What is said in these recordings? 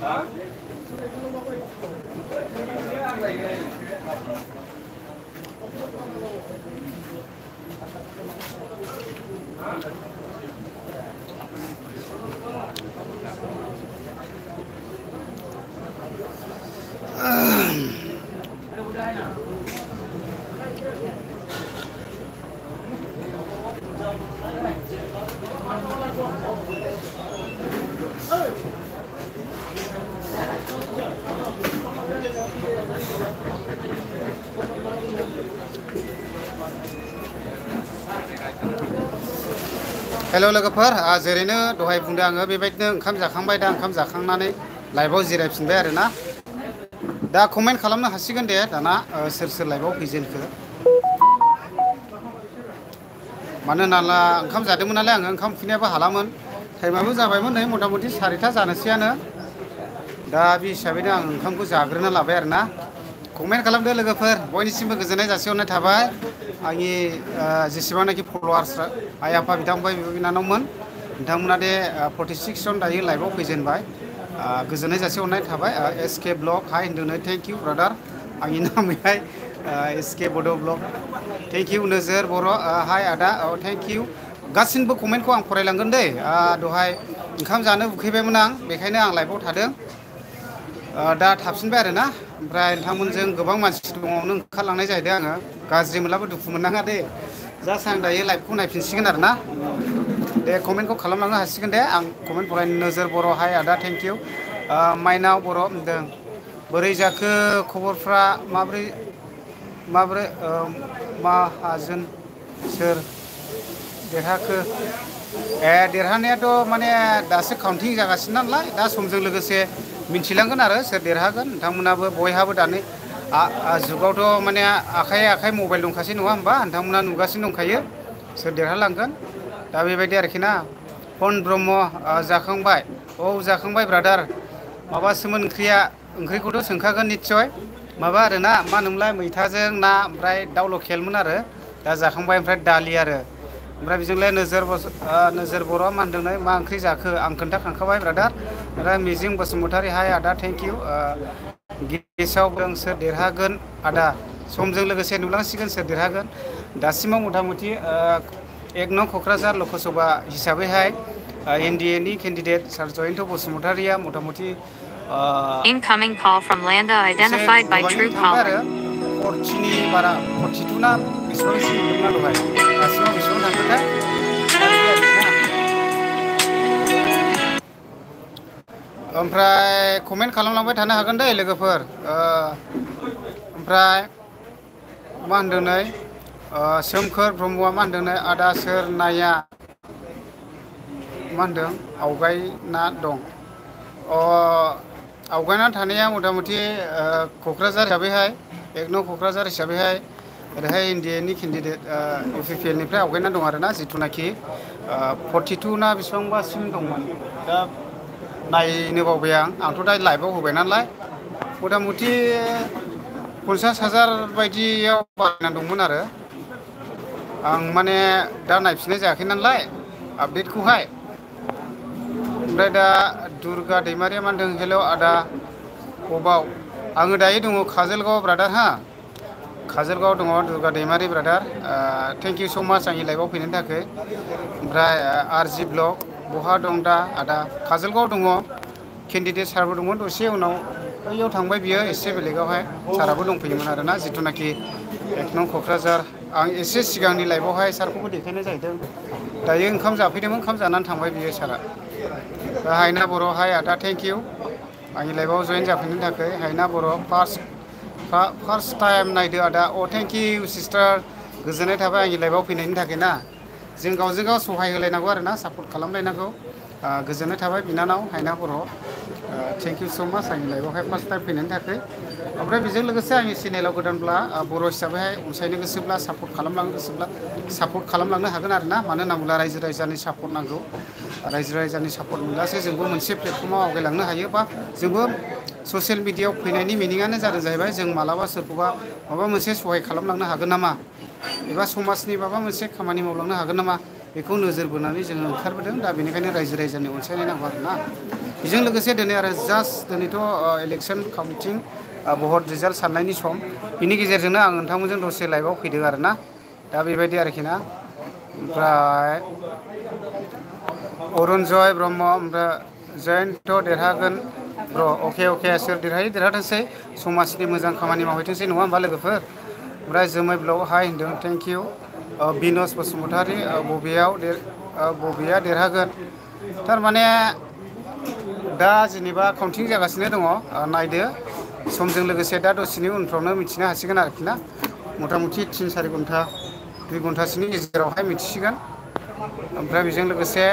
Hello लोगोफोर जेरैनो दहाय बुंदों आङो बेबायदिनो ओंखाम जाखांबाय दा ओंखाम जाखांनानै लाइभआव जिरायफिनबाय आरोना दा कमेन्ट खालामनो हासिगोन दे दाना सोर सोर लाइभआव फैजेनखो मानो होनोब्ला ओंखाम जादोंमोन नालाय आङो ओंखाम उखैनायाबो हालामोन टाइमाबो जाबायमोन नै मथा मथि 4टा जानोसैयानो दा बे हिसाबैनो आं ओंखामखौ जाग्रोना लाबाय आरोना कमेन्ट खालामदो लोगोफोर बयनिसिमबो गोजोननाय जासिहरनाय थाबाय आंनि जेसेबांनाखि फलोवार्स आइ आफा बिदा फंबाय बिब' बिनानावमोन नोंथांमोना दे 46 जन दायो लाइभआव फैजेनबाय गोजोननाय जासिहरनाय थाबाय एसके ब्लग हाय होनदोंनो थेंक इउ ब्रादार आंनि नामैहाय एसके बड' ब्लग थेंक इउ नोजोर बर' हाय आदा थेंक इउ गासिनबो कमेन्टखौ आं फरायलांगोन दै दहाय ओंखाम जानो उखैबायमोन आं बेखायनो आं लाइभआव थादों दा थाफिनबाय आरोना ओमफ्राय नोंथांमोनजों गोबां मानसि दङनो ओंखारलांनाय जाहैदों आङो गाज्रि मोनब्लाबो दुखु मोननाङा दे जास्ट आं दायो लाइभखौ नायफिनसिगोन आरोना दे कमेन्टखौ खालामलांनो हासिगोन दे आं कमेन्ट फरायनो नोजोर बर' हाय आदा थेंक इउ माइनाव बर' होनदों बोरै जाखो खबरफ्रा माबोरै माहाजोन सोर देरहाखो देरहानायाथ' माने दासो काउन्टिं जागासिनो नालाय दा समजों लोगोसे मिन्थिलांगोन आरो सोर देरहागोन नोंथांमोनाबो बयहाबो दानि जुगावथ' माने आखाइ आखाइ मबाइल दंखासै नङा होमबा नोंथांमोना नुगासिनो दंखायो सोर देरहालांगोन दा बेबायदि आरोखि ना फन ब्रह्म जाखांबाय औ जाखांबाय ब्रादार माबासोमोन ओंख्रिखौथ' सोंखागोन निस्सय माबा आरोना मा होनोमोनलाय मैथाजों ना ओमफ्राय दाउ लकेलमोन आरो दा जाखांबाय ओमफ्राय दालि आरो ओमफ्राय बेजोंलाय नोजोर बर'आ मा होनदोंनो मा ओंख्रि जाखो आं खोन्थाखांखाबाय ब्रादार ओमफ्राय मिजिं बसुमतारी हाय आदा थेंक इउ गेसाव दं सोर देरहागोन आदा समजों लोगोसे नुलांसिगोन सोर देरहागोन दासिमाव मथा मथि 1 नं क'क्राझार लकसभा हिसाबैहाय एनडिएनि केन्डिडेट सार जयन्त बसुमतारीया मथा मथि Incoming call from Landa identified by True Caller. 40नि बारा 42 ना बेसेबांसिम मोनदोंना दहाय दासिमाव बेसेबां थांखोथाय ओमफ्राय कमेन्ट खालामलांबाय थानो हागोन दै लोगोफोर ओमफ्राय मा होनदों नै सोमखोर ब्रह्मआ मा होनदों नै आदा सोर नाया मा होनदों आवगायना दं आवगायना थानाया मथा मथि क'क्राझार हिसाबैहाय 1 नं क'क्राझार हिसाबैहाय ओरैहाय एनडिएनि केन्डिडेट इउपिपिएलनिफ्राय आवगायना दं आरोना जिथुनाखि 42 ना बेसेबांबासिम दंमोन दा नायनो बावबाय आंथ' दा लाइभआव होबाय नालाय मथा मथि 50,000 बायदियाव बारायना दंमोन आरो आं माने दा नायफिननाय जायाखै नालाय आपडेटखौहाय ओमफ्राय दा दुर्गा दैमारिया मा होनदों हेल' आदा अबाव आङो दायो दङ काजलगाव ब्रादार हा काजलगाव दङ दुर्गा दैमारि ब्रादार थेंक इउ स' माच आंनि लाइभआव फैनायनि थाखाय ओमफ्राय आरजि ब्लग बहा दं दा आदा काजलगाव दङ केन्डिडेट सारबो दंमोन दसे उनाव बैयाव थांबाय बियो एसे बेलेगावहाय साराबो दंफैयोमोन आरोना जिथुनाखि 1 नं क'क्राझार आं एसे सिगांनि लाइभआवहाय सारखौबो देखायनाय जाहैदों दायो ओंखाम जाफैदोंमोन ओंखाम जानानै थांबाय बियो सारा दा हायना बर' हाय आदा थेंक इउ आंनि लाइभआव जयेन जाफैनायनि थाखाय हायना बर' फार्स्ट टाइम नायदो आदा थेंक इउ सिस्टार गोजोननाय थाबाय आंनि लाइभआव फैनायनि थाखाय ना जों गावजों गाव सहाय होलायनांगौ आरोना सापर्ट खालामलायनांगौ गोजोननाय थाबाय बिनानाव हायना बर' थेंक इउ स' माच आंनि लाइभआवहाय फार्स्ट टाइम फैनायनि थाखाय ओमफ्राय बेजों लोगोसे आंनि चेनेलाव गोदानब्ला बर' हिसाबैहाय अनसायनो गोसोब्ला सापर्ट खालामलांनो गोसोब्ला सापर्ट खालामलांनो हागोन आरोना मानो होनना बुङोब्ला रायजो राजानि सापर्ट नांगौ रायजो राजानि सापर्ट मोनब्लासो जोंबो मोनसे प्लेटफर्माव आवगायलांनो हायो बा जोंबो ससियेल मिडियायाव फैनायनि मिनिङानो जादों जाहैबाय जों मालाबा सोरखौबा माबा मोनसे सहाय खालामलांनो हागोन नामा एबा समाजनि माबा मोनसे खामानि मावलांनो हागोन नामा बेखौ नोजोर बोनानै जोङो ओंखारबोदों दा बेनिखायनो रायजो राजानि अनसायनाय नांगौ आरोना बेजों लोगोसे दिनै आरो जास्ट दिनैथ' इलेक्सन काउन्टिं भट रिजाल्ट साननायनि सम बिनि गेजेरजोंनो आं नोंथांमोनजों दसे लाइभआव फैदों आरोना दा बेबायदि आरोखि ना ओमफ्राय अरुनजय ब्रह्म ओमफ्राय जयन्त देरहागोन ब्र' अके सोर देरहायो देरहाथोंसै समाजनि मोजां खामानि मावहैथोंसै नङा होमबा लोगोफोर ओमफ्राय जोमै ब्लग हाय होनदों थेंक इउ बिनस बसुमतारी बबेया देरहागोन थारमाने दा जेनेबा काउन्टिं जागासिनो दङ नायदो समजों लोगोसे दा दसेनि उनफ्रावनो मिथिनो हासिगोन आरोखि ना मथा मथि 3-4 घन्टा 2 घन्टासोनि गेजेरावहाय मिथिसिगोन ओमफ्राय बेजों लोगोसे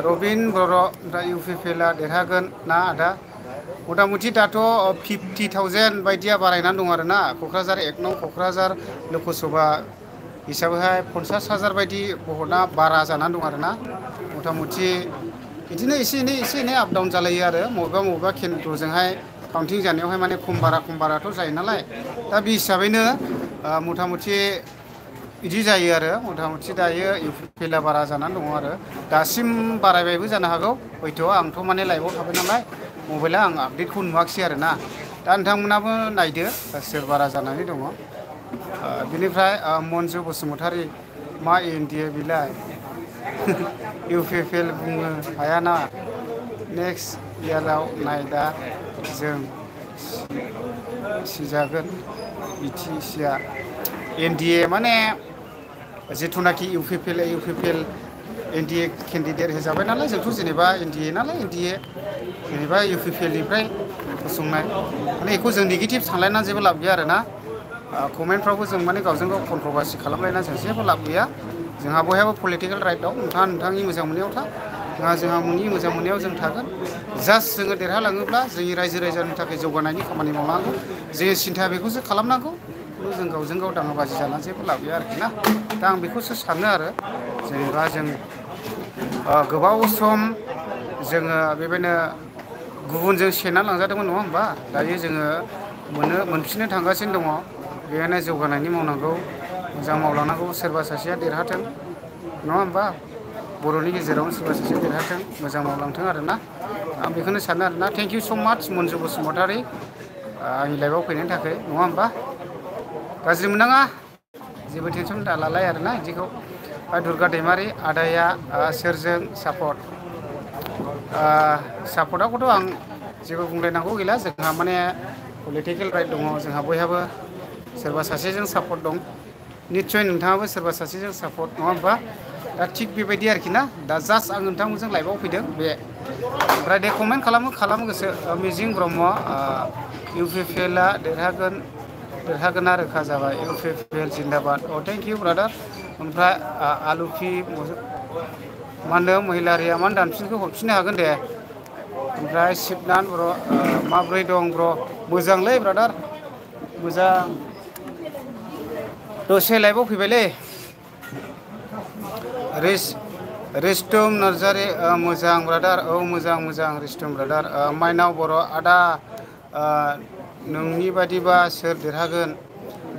रबिन बर' ओमफ्राय UPPLआ देरहागोन ना आदा मथा मथि दाथ' 50,000 बायदिया बारायनानै दं आरोना क'क्राझार 1 नं क'क्राझार लकसभा हिसाबैहाय 50,000 बायदि भटआ बारा जानानै दं आरोना मथा मथि बिदिनो एसे एनै आप डाउन जालायो आरो बबेबा केन्द्रजोंहाय काउन्टिं जानायावहाय माने खम बाराथ' जायो नालाय दा बे हिसाबैनो मथा मथि बिदि जायो आरो मथा मथि दायो UPPLआ बारा जानानै दङ आरो दासिम बारायबायबो जानो हागौ हयथ' आंथ' माने लाइभआव थाबाय नालाय मबाइला आं आपडेटखौ नुवाखिसै आरोना दा नोंथांमोनाबो नायदो सोर बारा जानानै दङ बिनिफ्राय मन्जु बसुमतारी मा NDA बिलाय UPPL बुंनो हायाना नेक्स्ट इयाराव नायदा जों सिजागोन BTCआ NDA माने जिथुनाखि UPPL NDA केन्डिडेट होजाबाय नालाय जोंथ' जेनेबा NDA नालाय NDA जेनेबा UPPLनिफ्राय गसंनाय माने बेखौ जों नेगेटिभ सानलायनानै जेबो लाब गैया आरोना कमेन्टफ्रावबो जों माने गावजों गाव कन्ट्रभार्सि खालामलायनानै जों जेबो लाब गैया जोंहा बयहाबो पलिटिकेल राइट दं नोंथाङा नोंथांनि मोजां मोननायाव था जोंहा मोननि मोजां मोननायाव जों थागोन जास्ट जोङो देरहालाङोब्ला जोंनि रायजो राजानि थाखाय जौगानायनि खामानि मावनांगौ जे सिन्था बेखौसो खालामनांगौ जों गावजों गाव दाङाबाजि जानानै जेबो लाब गैया आरोखि ना दा आं बेखौसो सानो आरो जेनेबा जों गोबाव सम जोङो बेबायदिनो गुबुनजों सेनानै लांजादोंमोन नङा होमबा दायो जोङो मोनफिननो थांगासिनो दङ बेखायनो जौगानायनि मावनांगौ मोजां मावलांनांगौ सोरबा सासेया देरहाथों नङा होमबा बर'नि गेजेरावनो सोरबा सासेया देरहाथों मोजां मावलांथों आरोना आं बेखौनो सानो आरोना थेंक इउ स' माच मन्जु बसुमतारी आंनि लाइभआव फैनायनि थाखाय नङा होमबा गाज्रि मोननाङा जेबो टेनसन दालालाय आरोना बिदिखौ दुर्गा दैमारि आदाया सोरजों सापर्टआखौथ' आं जेबो बुंलायनांगौ गैला जोंहा माने पलिटिकेल राइट दङ जोंहा बयहाबो सोरबा सासेजों सापर्ट दं निस्सय नोंथाङाबो सोरबा सासेजों सापर्ट नङा होमबा दा थिग बेबायदि आरोखि ना दा जास्ट आं नोंथांमोनजों लाइभआव फैदों बे ओमफ्राय दे कमेन्ट खालामो गोसो मिजिं ब्रह्म UPPLआ देरहागोना रोखा जाबाय UPPL Zindabad thank you brother ओमफ्राय आलुफि मा होनदों महिलारिया मानो दानफिनखौ हरफिननो हागोन दे ओमफ्राय शिबनाथ बर' माब्रै दं ब्र' मोजांलै ब्रादार मोजां दसे लाइभआव फैबायलै रिस्टुम नार्जारि मोजां ब्रादार औ मोजां रिस्टुम ब्रादार माइनाव बर' आदा नोंनि बादिबा सोर देरहागोन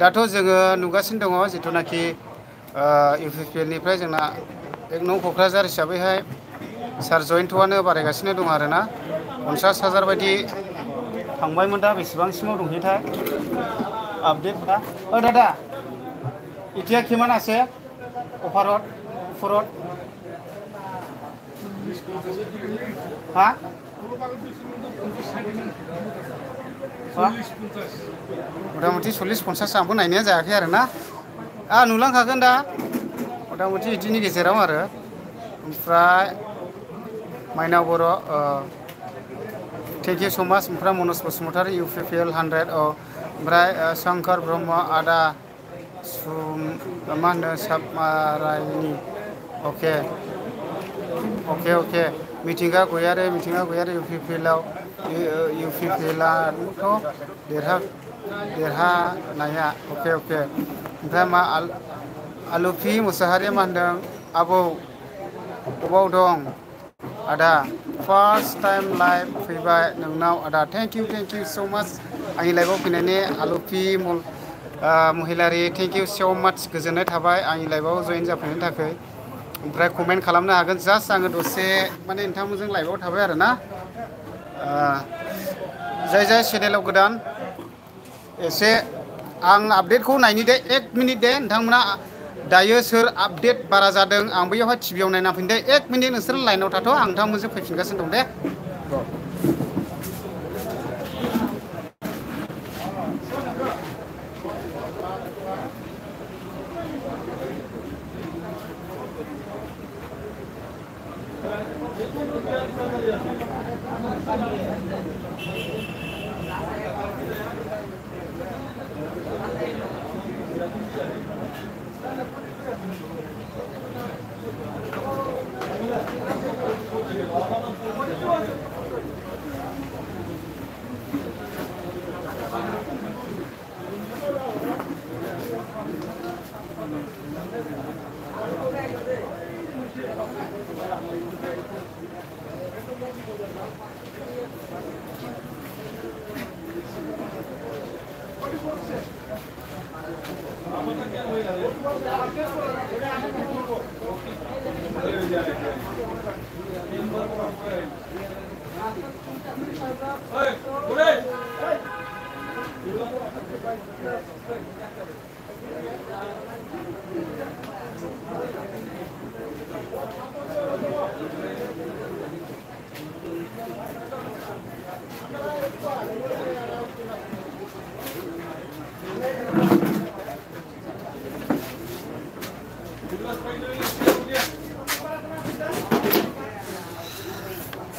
दाथ' जोङो नुगासिनो दङ जिथुनाखि UPPLनिफ्राय जोंना 1 नं क'क्राझार हिसाबैहाय सार जयन्तआनो बारायगासिनो दं आरोना 50,000 बायदि थांबायमोन दा बेसेबांसिमाव दंहैयोथाय आपडेटफ्रा दादा इटिया किमान আছে अफारत हा मथा मथि 40-50 आंबो नायनाया जायाखै आरोना नुलांखागोन दा मथा मथि बिदिनि गेजेराव आरो ओमफ्राय माइनाव बर' थेंक इउ स' माच ओमफ्राय मनज बसुमतारी UPPL 100 ओमफ्राय शंकर ब्रह्म आदा मा होनो साबमारायनि अके मिथिंगा गयारि UPPLआथ' देरहानाया अके ओमफ्राय मा आलुफि मुसाहारिया मा होनदों आबौ अबाव दं आदा फार्स्ट टाइम लाइभ फैबाय नोंनाव आदा थेंक इउ स' माच आंनि लाइभआव फैनायनि आलुफि महिलारि थेंक इउ स' माच गोजोननाय थाबाय आंनि लाइभआव जइन जाफैनायनि थाखाय ओमफ्राय कमेन्ट खालामनो हागोन जास्ट आङो दसे माने नोंथांमोनजों लाइभआव थाबाय आरो ना जाय जाय चेनेलाव गोदान एसे आं आपडेटखौ नायनि दे 1 मिनिट दे नोंथांमोना दायो सोर आपडेट बारा जादों आं बैयावहाय टिभियाव नायना फैनो दे 1 मिनिट नोंसोर लाइनाव थाथ' आं नोंथांमोनजों फैफिनगासिनो दं दे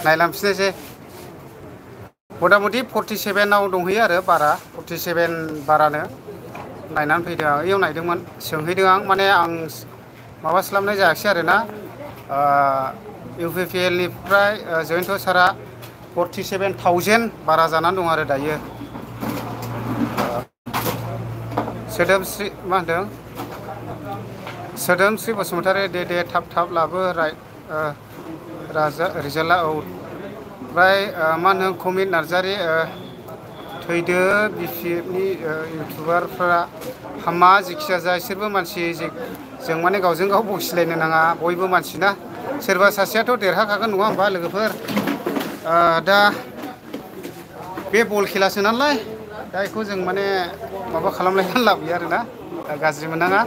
नायलांफिननोसै मथा मथि 47 आव दंहैयो आरो बारा 47 बारानो नायनानै फैदों आं इयाव नायदोंमोन सोंहैदों आं माने आं माबा खालामनाय जायाखिसै आरो ना UPPL निफ्राय जयन्त सारा 47,000 बारा जानानै दं आरो दायो सोदोमस्रि मा होनदों सोदोमस्रि बसुमतारी दे थाब थाब लाबो राजा रिजाल्टआ औ ओमफ्राय मा होनो कमित नार्जारि थैदो BPFनि इउटुबारफ्रा हामा जेखिया जाया बिसोरबो मानसि जों माने गावजों गाव बखिलायनो नाङा बयबो मानसि ना सोरबा सासेयाथ' देरहाखागोन नङा होमबा लोगोफोर दा बे बल खेलासो नालाय दा बेखौ जों माने माबा खालामलायनानै लाबोयो आरोना गाज्रि मोननाङा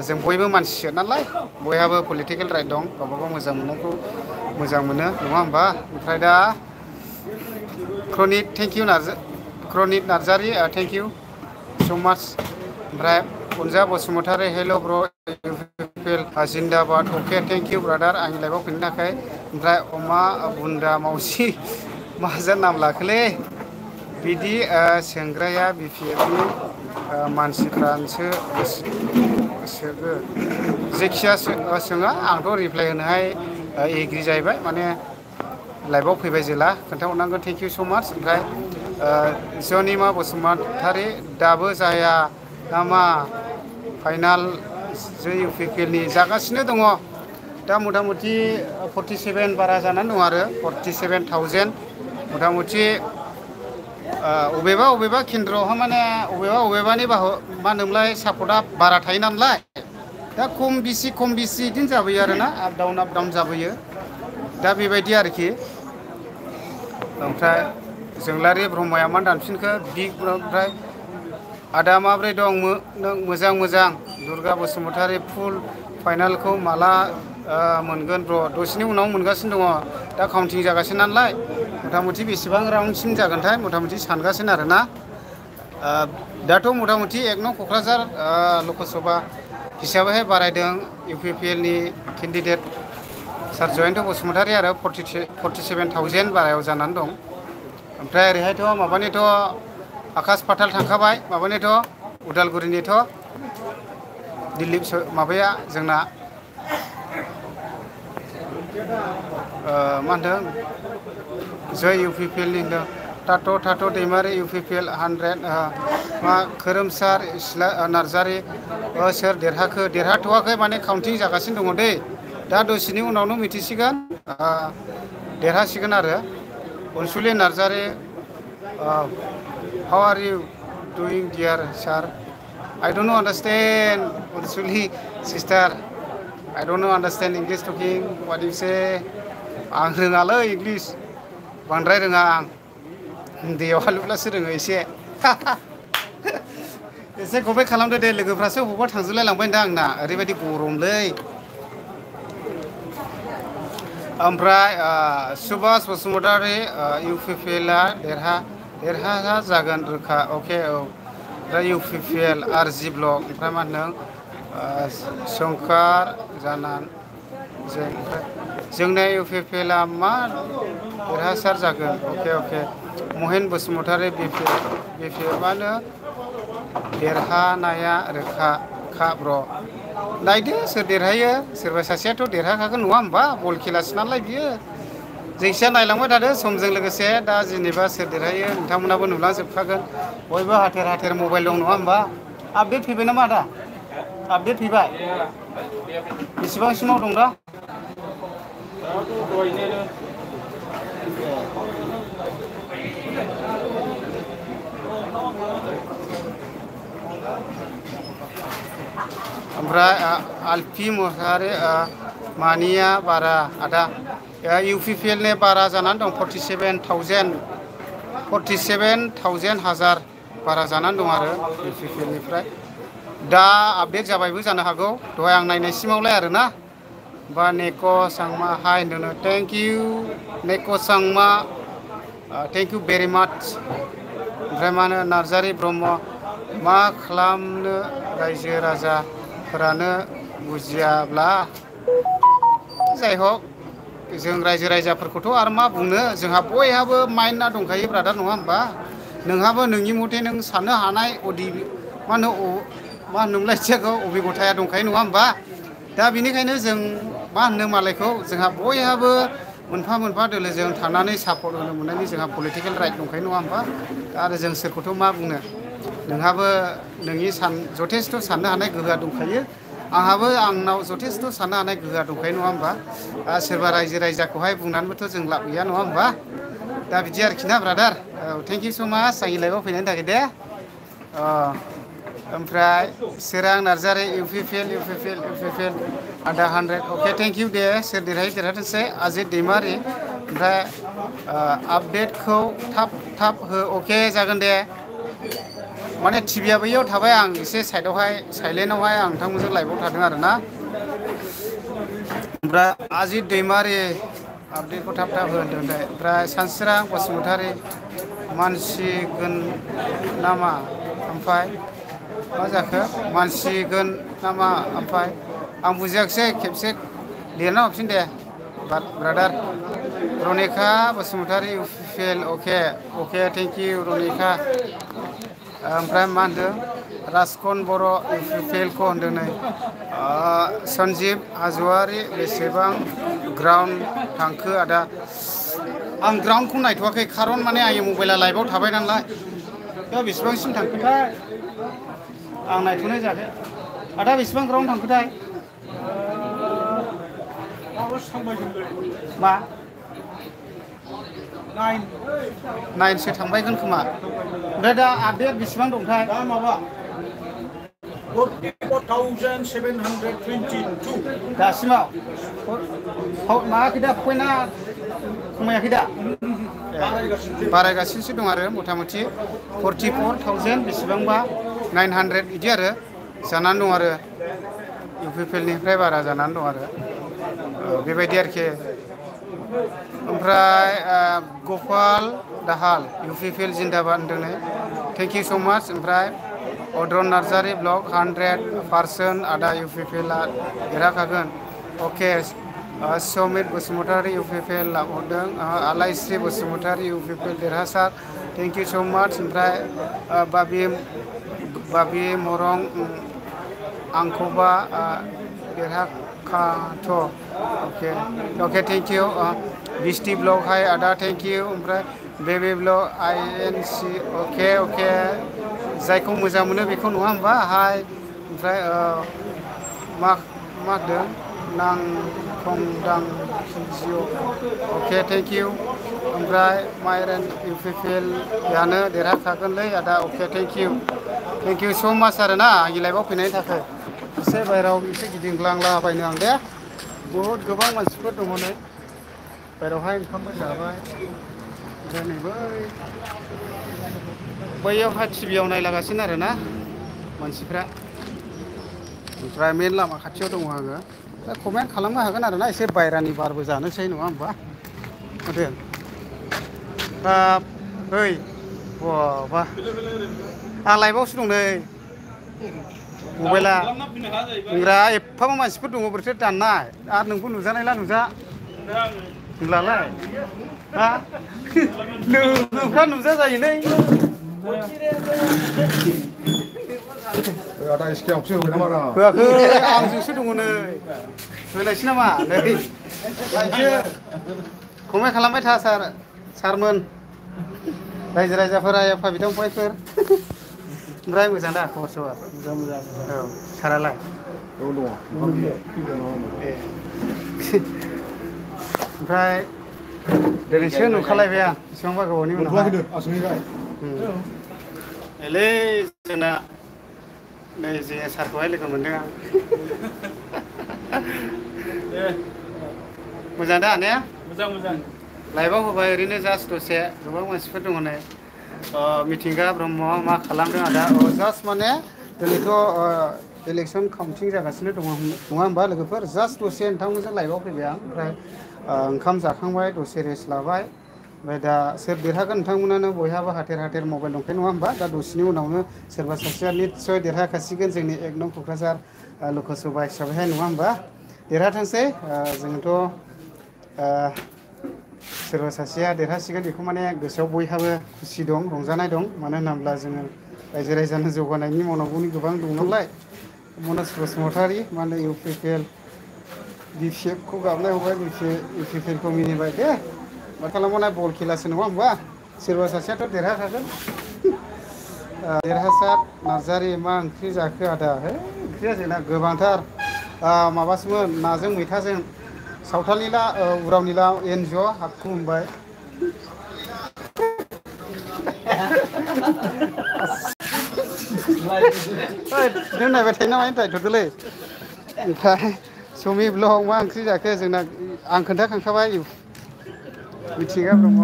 जों बयबो मानसिसो नालाय बयहाबो पलिटिकेल राइट दं गावबा गाव मोजां मोननायखौ मोजां मोनो नङा होमबा ओमफ्राय दा Kranit thank you Kranit Narzary thank you so much ओमफ्राय अनजा बसुमतारी हेल' ब्र UPPL Zindabad okay thank you brother आंनि लाइभआव फैनो थाखाय ओमफ्राय अमा बुन्दा मावसि माहाजोन नाम लाखोलै बिदि सोंग्राया BPFनि मानसिफ्रानोसो सोगो जेखिया सोङा आंथ' रिप्लाय होनोहाय एग्रि जाहैबाय माने लाइभआव फैबाय जेला खोन्थाहरनांगोन थेंक इउ सो माच ओमफ्राय जनिमा बसुमतारी दाबो जाया नामा फाइनाल UPPL नि जागासिनो दङ दा मथा मथि 47 बारा जानानै दं आरो 47,000 मथा मथि अबेबा केन्द्रआवहा माने अबेबानि मा होनोमोनलाय सापर्टआ बारा थायो नालाय दा खम बिसि बिदिनो जाबोयो आरोना आप डाउन जाबोयो दा बेबायदि आरोखि ओमफ्राय जोंलारि ब्रह्मया मा दानफिनखो ओमफ्राय आदा माब्रै दं नों मोजां दुर्गा बसुमतारी फुल फाइनालखौ माला मोनगोन ब्र दसेनि उनाव मोनगासिनो दङ दा काउन्टिं जागासिनो नालाय मथा मथि बेसेबां राउन्डसिम जागोनथाय मथा मथि सानगासिनो आरोना दाथ' मथा मथि 1 नं क'क्राझार लकसभा हिसाबैहाय बारायदों UPPL नि केन्डिडेट सार जयन्त बसुमतारी आरो 47,000 बारायाव जानानै दं ओमफ्राय ओरैहायथ' माबानिथ' आकाश पाताल थांखाबाय माबानिथ' उदालगुरिनिथ' दिलीप माबाया जोंना मा होनदों जय UPPL नि होनदों थाथ' दैमारि UPPL 100 मा खोरोमसार नार्जारि सोर देरहाथ'वाखै माने काउन्टिं जागासिनो दङ दै दा दसेनि उनावनो मिथिसिगोन देरहासिगोन आरो Ansuli Narzary how are you doing dear sir I don't understand Ansuli sister I don't know understand English talking. What do you say? आं रोङालै इंलिश बांद्राय रोङा आं हिन्दीयाव हालुब्लासो रोङो एसे एसे कमेन्ट खालामदो दे लोगोफ्रासो बबावबा थांजोबलाय लांबाय दा आंना ओरैबायदि गरमलै ओमफ्राय सुभाष बसुमतारी इउपिपिएलआ देरहा जागोन रोखा अके औ दा इउपिपिएल आरजि ब्लक ओमफ्राय मा होनदों शंकर जानान जोंना इउपिपिएलआ मा देरहासार जागोन अके महेन बसुमतारी बिपिएल मा होनो देरहानाया रोखा ब्र' नायदो सोर देरहायो सोरबा सासेयाथ' देरहाखागोन नङा होमबा बल खेलासो नालाय बियो जायखिया नायलांबाय थादो समजों लोगोसे दा जेनेबा सोर देरहायो नोंथांमोनाबो नुलांजोबखागोन बयबो हाथेर मबाइल दं नङा होमबा आपडेट फैबाय नामा आदा आपडेट फैबाय बेसेबांसिमाव दं दा ओमफ्राय आलफि मोसाहारि मानिया बारा आदा इउपिपिएलनि बारा जानानै दं 47,000 हाजार बारा जानानै दं आरो इउपिपिएलनिफ्राय दा आपडेट जाबायबो जानो हागौ दहाय आं नायनायसिमावलाय आरोना बा नेक' सांमा हाय होनदों थेंक इउ नेक' सांमा थेंक इउ भेरि माच ओमफ्राय मा होनो नार्जारि ब्रह्म मा खालामनो रायजो राजाफोरानो बुजियाब्ला जाय हक जों रायजो राजाफोरखौथ' आरो मा बुंनो जोंहा बयहाबो माइन्डआ दंखायो ब्रादार नङा होमबा नोंहाबो नोंनि मथे नों साननो हानाय मा होनोमोनलाय थियाखौ अबिगथाया दंखायो नङा होमबा दा बेनिखायनो जों मा होननो मालायखौ जोंहा बयहाबो मोनफा दोलोजों थानानै सापर्ट होनो मोननायनि जोंहा पलिटिकेल राइट दंखायो नङा होमबा आरो जों सोरखौथ' मा बुंनो नोंहाबो नोंनि जथेस्थ' साननो हानाय गोहोआ दंखायो आंहाबो आंनाव जथेस्थ' साननो हानाय गोहोआ दंखायो नङा होमबा सोरबा रायजो राजाखौहाय बुंनानैबोथ' जों लाब गैया नङा होमबा दा बिदि आरोखि ना ब्रादार औ थेंक इउ स' माच आंनि लाइफआव फैनायनि थाखाय दे ओमफ्राय सोरां नार्जारि इउपिपिएल आदा 100 अके थेंक इउ दे सोर देरहाथोंसै अजित दैमारि ओमफ्राय आपडेटखौ थाब हो अके जागोन दे माने टिभिया बैयाव थाबाय आं एसे साइलेन्टआवहाय आं नोंथांमोनजों लाइभआव थादों आरो ना ओमफ्राय अजित दैमारि आपडेटखौ थाब हो होनदों ओमफ्राय सानस्रां बसुमतारी मानसिगोन नामा ओमफ्राय मा जाखो मानसिगोन नामा ओमफ्राय आं बुजियाखिसै खेबसे लिरना हरफिन दे brother Ranika Basumatary UPPL okay thank you Ranika ओमफ्राय मा होनदों राजकन बर' इउपिपिएलखौ होनदों नै सन्जिब हाज'वारि बेसेबां ग्राउन्ड थांखो आदा आं ग्राउन्डखौ नायथ'वाखै खारन माने आंनि मबाइला लाइभआव थाबाय नालाय दा बेसेबांसिम थांखोथाय आं नायथ'नाय जायाखै आदा बेसेबां ग्राउन्ड थांखोथाय मा 9सो थांबायगोन खोमा ओमफ्राय दा आपडेट बेसेबां दंथाय दा माबा 44,722 दासिमाव मायाखै दा पइन्टआ खमायाखै दा बारायगासिनोसो दं आरो मथा मथि 44,000 बेसेबांबा 900 बिदि आरो जानानै दं आरो इउपिपिएलनिफ्राय बारा जानानै दं आरो बेबायदि आरोखि ओमफ्राय गपाल दाहाल इउपिपिएल जिन्दाबाद होनदों नै थेंक इउ स' माच ओमफ्राय अद्रन नार्जारि ब्लक 100% आदा इउपिपिएलआ देरहाखागोन अके समित बसुमतारी इउपिपिएल हरदों आलायस्रि बसुमतारी इउपिपिएल देरहासार थेंक इउ स' माच ओमफ्राय बाबि मरं आंखौबा देरहाखाथ' अके थेंक इउ बिस्टि ब्लक हाय आदा थेंक इउ ओमफ्राय बेबि ब्लक INC अके जायखौ मोजां मोनो बेखौ नङा होमबा हाय ओमफ्राय मा होनदों नांखंदां जिअ अके थेंक इउ ओमफ्राय माइरेन इउपिपिएलआनो देरहाखागोनलै आदा अके थेंक इउ स' माच आरो ना आंनि लाइभआव फैनायनि थाखाय एसे बायराव एसे गिदिंग्लांलाबायनो आं दे बहुद गोबां मानसिफोर दङ नै बायरावहाय ओंखामबो जाबाय ओमफ्राय नै बैयावहाय टिभियाव नायलागासिनो आरोना मानसिफ्रा ओमफ्राय मेन लामा खाथियाव दङ आङो दा कमेन्ट खालामनो हागोन आरोना एसे बायरानि बारबो जानोसै नङा होमबा माथो ओइ बा आं लाइभआवसो दं नै मबाइला नोंरा एफाबो मानसिफोर दङ बोरैथो दाननाय आरो नोंखौ नुजानायला नुजा होनब्लालाय हा नोंफ्रा नुजा जायोलै आदा इसकेयावसो होबाय नामा होआखै आंजोंसो दङ नै होलायसै नामा नै एसे कमेन्ट खालामबाय था सारमोन रायजो राजाफोरा एफा बिदा फंबायफोर ओमफ्राय मोजां दा खबर सबर मोजां औ सारालाय औ दङ ओमफ्राय दिनैसो नुखालायबाय आं बेसेबांबा गोबावनि उनावहाय एलै जोंना नै जे सारखौहाय लोगो मोनदों आं मोजां दा ने मोजां लाइभआव होबाय ओरैनो जास्ट दसे गोबां मानसिफोर दङ नै मिथिंगा ब्रह्म मा खालामदों आदा जास्ट माने दिनैथ' इलेक्सन काउन्टिं जागासिनो दङ नङा होमबा लोगोफोर जास्ट दसे नोंथांमोनजों लाइभआव फैबाय आं ओमफ्राय ओंखाम जाखांबाय दसे रेस्ट लाबाय ओमफ्राय दा सोर देरहागोन नोंथांमोनानो बयहाबो हाथेर मबाइल दंखायो नङा होमबा दा दसेनि उनावनो सोरबा सासेया निस्सय देरहाखासिगोन जोंनि 1 नं क'क्राझार लकसभा हिसाबैहाय नङा होमबा देरहाथोंसै जोंथ' सोरबा सासेया देरहासिगोन बेखौ माने गोसोआव बयहाबो खुसि दं रंजानाय दं मानो होनोब्ला जोङो रायजो राजानो जौगानायनि मावनांगौनि गोबां दं नालाय मनज बसुमतारी माने UPPL BPFखौ गाबनाय हरबाय UPPLखौ मिनिबाय दे मा खालामबावनाय बल खेलासो नङा होमबा सोरबा सासेयाथ' देरहाखागोन देरहासार नार्जारि मा ओंख्रि जाखो आदा ओंख्रिया जोंना गोबांथार माबासोमोन नाजों मैथाजों सावथालनिला उरावनिला एन्जर हाबखु मोनबाय दोननायबाय थायो नामा दायथ'दोलै ओमफ्राय समी ब्लग मा ओंख्रि जाखो जोंना आं खोन्थाखांखाबाय मिथिंगा ब्रह्म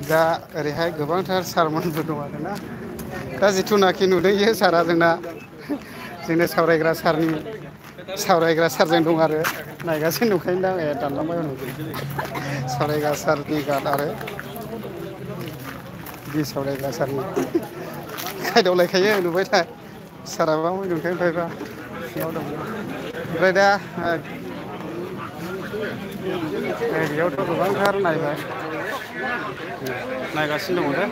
दा ओरैहाय गोबांथार सारमोनबो दं आरोना दा जिथुनाखि नुदों इयो सारा जोंनो सावरायग्रा सारजों दं आरो नायगासिनो दंखायो दा दानलांबाय सावरायग्रा सारनि गार्ड आरो बि सावरायग्रा सारनि खायदावलायखायो नुबाय था साराबा मोजांखाय ओमफ्रायबा सिङाव दं ओमफ्राय दा बेयावथ' गोबांथार नायगासिनो दङ दे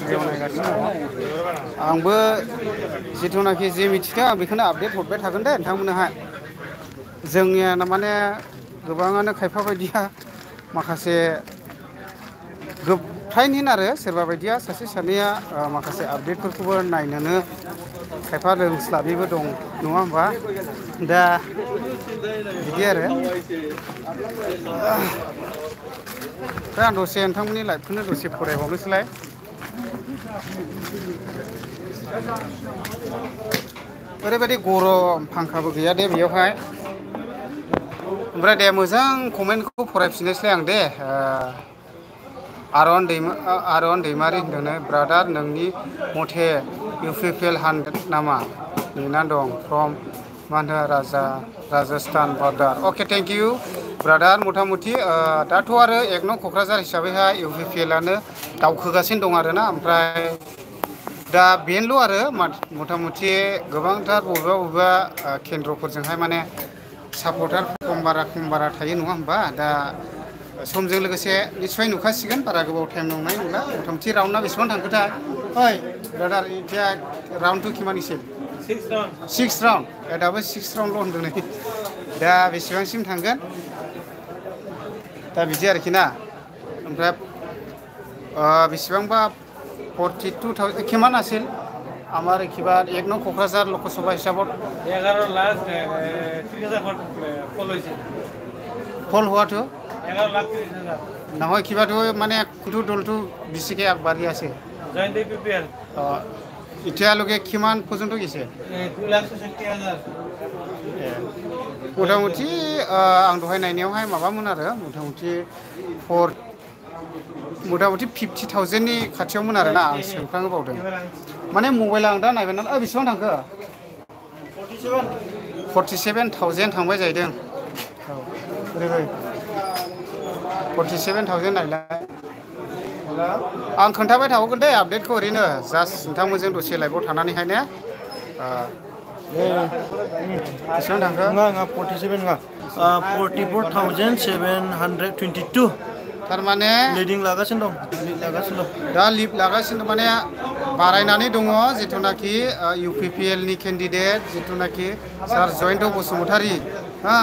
बेयाव नायगासिनो दङ आंबो जिथुनाखि जे मिथिदों आं बेखौनो आपडेट हरबाय थागोन दे नोंथांमोननोहाय जोंनिया माने गोबाङानो खायफा बायदिया माखासे फ्रायनिन आरो सोरबा बायदिया सासे सानैया माखासे आपडेटफोरखौबो नायनोनो खायफा रोंस्लाबिबो दं नङा होमबा दा बिदि आरो दा आं दसे नोंथांमोननि लाइभखौनो दसे फरायबावनोसैलाय ओरैबायदि गरम फांखाबो गैया दे बेयावहाय ओमफ्राय दे मोजां कमेन्टखौ फरायफिननोसैलाय आं दे आरन दैमारि होनदों ब्रादार नोंनि मथे UPPL 100 नामा नेना दं फ्रम मा होनो Rajasthan border okay thank you brother मथा मथि दाथ' आरो 1 नं क'क्राझार हिसाबैहाय UPPLआनो दावखोगासिनो दं आरोना ओमफ्राय दा बेनोल' आरो मथा मथि गोबांथार बबेबा केन्द्रफोरजोंहाय माने सापर्टार खम बारा थायो नङा होमबा दा समजों लोगोसे निस्सय नुखासिगोन बारा गोबाव टाइम नंनाय नंला मथा मथि राउन्डआ बेसेबां थांखोथाय ओइ ब्रादार इथिया राउन्ड 2 किमानसिम 6 राउन्ड दाबो 6 राउन्डल' होनदों नै दा बेसेबांसिम थांगोन दा बिदि आरोखि ना ओमफ्राय बेसेबांबा 42,000 किमान आसिल আমার কিবার 1 নং কোকরাঝার লোকসভা হিসাবত 11 লাখ 30,000 ফল হয়েছে ফল হওয়াটো 11 লাখ 30,000 নহয় কিবাটো মানে কোনটো দলটো বেছিকৈ আগবাঢ়ি আছে জয়েন্ট UPPL এতিয়ালৈকে কিমান পৰ্যন্ত গৈছে 2,66,000 मथा-मथि आं दहाय नायनायावहाय माबामोन आरो मथा-मथि 50,000 नि खाथियावमोन आरोना आं सोंफ्राङो बावदों माने मबाइल आं दा नायबाय नालाय बेसेबां थांखो 47,000 थांबाय जाहैदों औ ओरैबाय 47,000 नायलाय आं खोन्थाबाय थाबावगोन दे आपडेटखौ ओरैनो जास्ट नोंथांमोनजों दसे लाइभआव थानानैहाय ने बेसेबां थांखो नङा 47 नङा 44,722 थारमाने लिडिं लागासिनो दं दा लिड लागासिनो माने बारायनानै दङ जिथुनाखि UPPL नि केन्डिडेट जिथुनाखि सार जयन्त बसुमतारी हा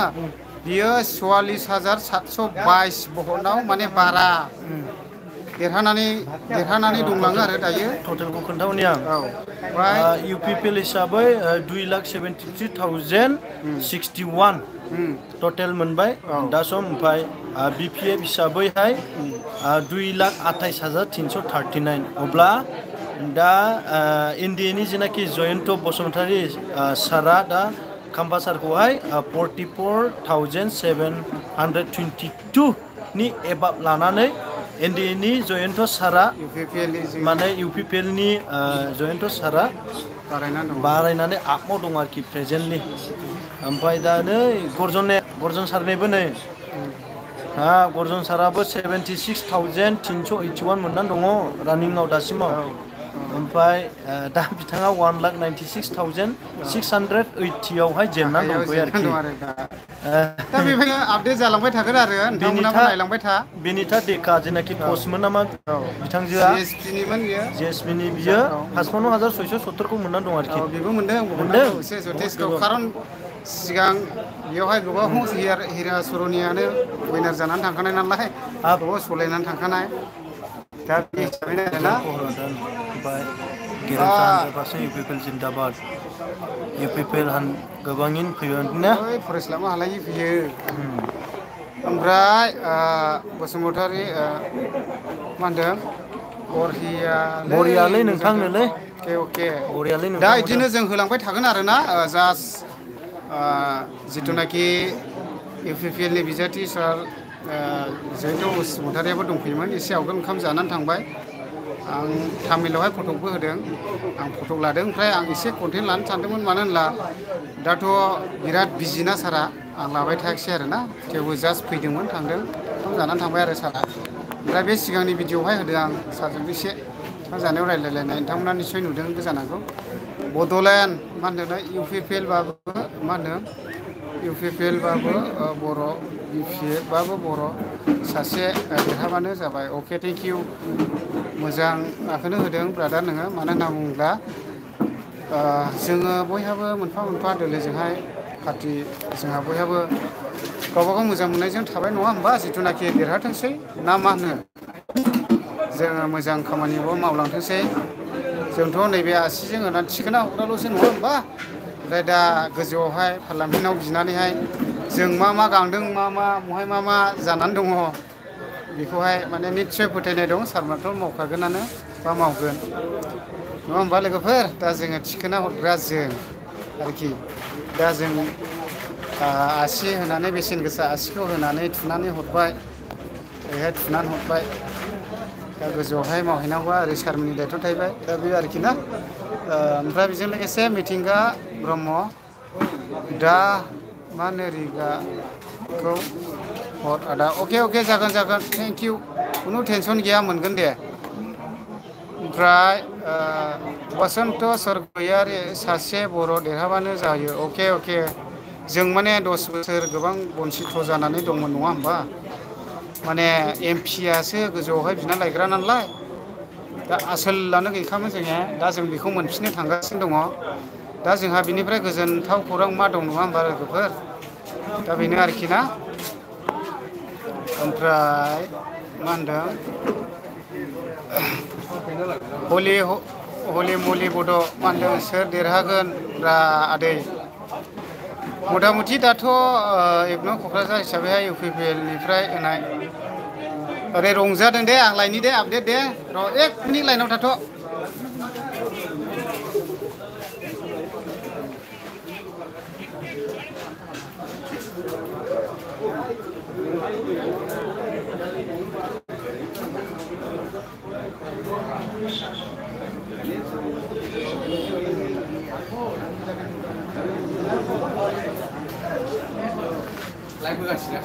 बियो 44,722 भटआव माने बारा देरहानानै दंलाङो आरो दायो टटेलखौ खोन्थाहरनि आं UPPL हिसाबै 2,73,061 टटेल मोनबाय दा सम ओमफ्राय BPF हिसाबैहाय 2,28,339 अब्ला दा NDA नि जेनाखि जयन्त बसुमतारी सारा दा खाम्फा सारखौहाय 44,722 नि एबाब लानानै NDA नि जयन्त सारा माने UPPL नि जयन्त सारा बारायनानै आपआव दं आरोखि प्रेजेन्टलि ओमफ्राय दा नै गर्जन सारनिबो नै गर्जन साराबो 76,381 मोननानै दङ रानिंआव दासिमाव ओमफ्राय दा बिथाङा 1,96,680 आवहाय जेननानै दंथ'यो आरोखि दा बेनिफ्रायनो आपडेट जालांबाय थागोन आरो नोंथांमोनाबो नायलांबाय था बेनिथा देखा जेनाखि पस्टमोन नामा बिथांजोआ JSP नि बियो 55,670 खौ मोननानै दं आरोखि बेबो मोनदों एसे जथेस्थ' खारन सिगां बेयावहाय गोबां हिराचरनियानो उइनार जानानै थांखानाय नालाय गोबाव सलायनानै थांखानाय दा बे हिसाबैनो आरोना UPPL जिन्दाबाद UPPL गोबाङैनो फैगोन ना फरायस्लाबनो हालायि फैयो ओमफ्राय बसुमतारी मा होनदों बरियालै नोंथांनोलै अके बरियालै दा बिदिनो जों होलांबाय थागोन आरोना जास्ट जिथुनाखि UPPL नि बिजाथि सार जयन्त बसुमतारियाबो दंफैयोमोन एसे आवगोल ओंखाम जानानै थांबाय आं तामिलावहाय फटकबो होदों आं फटक लादों ओमफ्राय आं एसे कन्टेन्ट लानो सानदोंमोन मानो होनब्ला दाथ' बिराद बिजिना सारा आं लाबाय थायाखिसै आरोना थेवबो जास्ट फैदोंमोन थांदों ओंखाम जानानै थांबाय आरो सारा ओमफ्राय बे सिगांनि भिडिअ'आवहाय होदों आं सारजों एसे ओंखाम जानायाव रायज्लायलायनाय नोंथांमोना निस्सय नुदोंबो जानांगौ बड'लेण्ड मा होनदों UPPL बाबो मा होनदों UPPL बाबो बर' BPF बाबो बर' सासे देरहाबानो जाबाय अके थेंक इउ मोजां आखौनो होदों ब्रादार नोङो मानो होनना बुङोब्ला जोङो बयहाबो मोनफा मोनफा दोलोजोंहाय पार्टि जोंहा बयहाबो गावबागाव मोजां मोननायजों थाबाय नङा होमबा जिथुनाखि देरहाथोंसै ना मा होनो जोङो मोजां खामानिबो मावलांथोंसै जोंथ' नैबे आसिजों होनानै थिखोना हरग्राल'सो नङा होमबा ओमफ्राय दा गोजौआवहाय पार्लामेन्टआव बिनानैहाय जों मा गांदों बहाय मा जानानै दङ बेखौहाय माने निस्सय फोथायनाय दं सारमोनाथ' मावखागोनानो बा मावगोन नङा होमबा लोगोफोर दा जोङो थिखोना हरग्रा जों आरोखि दा जों आसि होनानै बेसेन गोसा आसिखौ होनानै थुनानै हरबाय ओरैहाय थुनानै हरबाय दा गोजौआवहाय मावहैनांगौआ ओरै सारमोननि दायथ' थाहैबाय दा बे आरोखि ना ओमफ्राय बेजों लोगोसे मिथिंगा ब्रह्म दा मा होनो रिगाखौ हर आदा अके जागोन थेंक इउ खुनु टेनसन गैया मोनगोन दे ओमफ्राय बसन्त सरगयारि सासे बर' देरहाबानो जायो अके जों माने 10 बोसोर गोबां बन्सिथ जानानै दंमोन नङा होमबा माने MP-यासो गोजौआवहाय बिना लायग्रा नालाय दा आसोलानो गैखामोन जोङो दा जों बेखौ मोनफिननो थांगासिनो दङ दा जोंहा बिनिफ्राय गोजोनथाव खौरां मा दं नङा होमबा लोगोफोर दा बेनो आरोखि ना ओमफ्राय मा होनदों हलि मलि बड' मा होनदों सोर देरहागोन रा आदै मथा मथि दाथ' इग्न' क'क्राझार हिसाबैहाय UPPL निफ्राय होनाय ओरै रंजादों दे आं लायनि दे आपडेट दे र' 1 मिनिट लाइनाव थाथ' लाइभ होगासिनो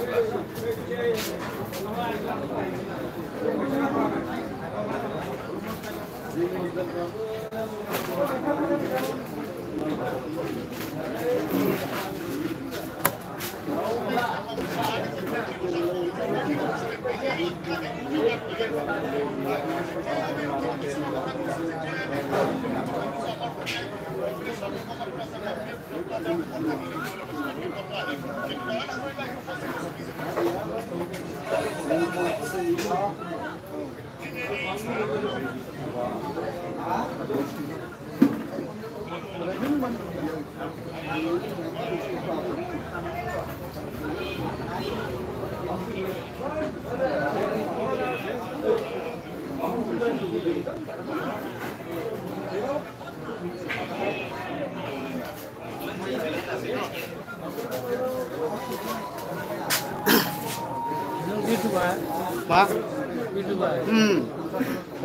मा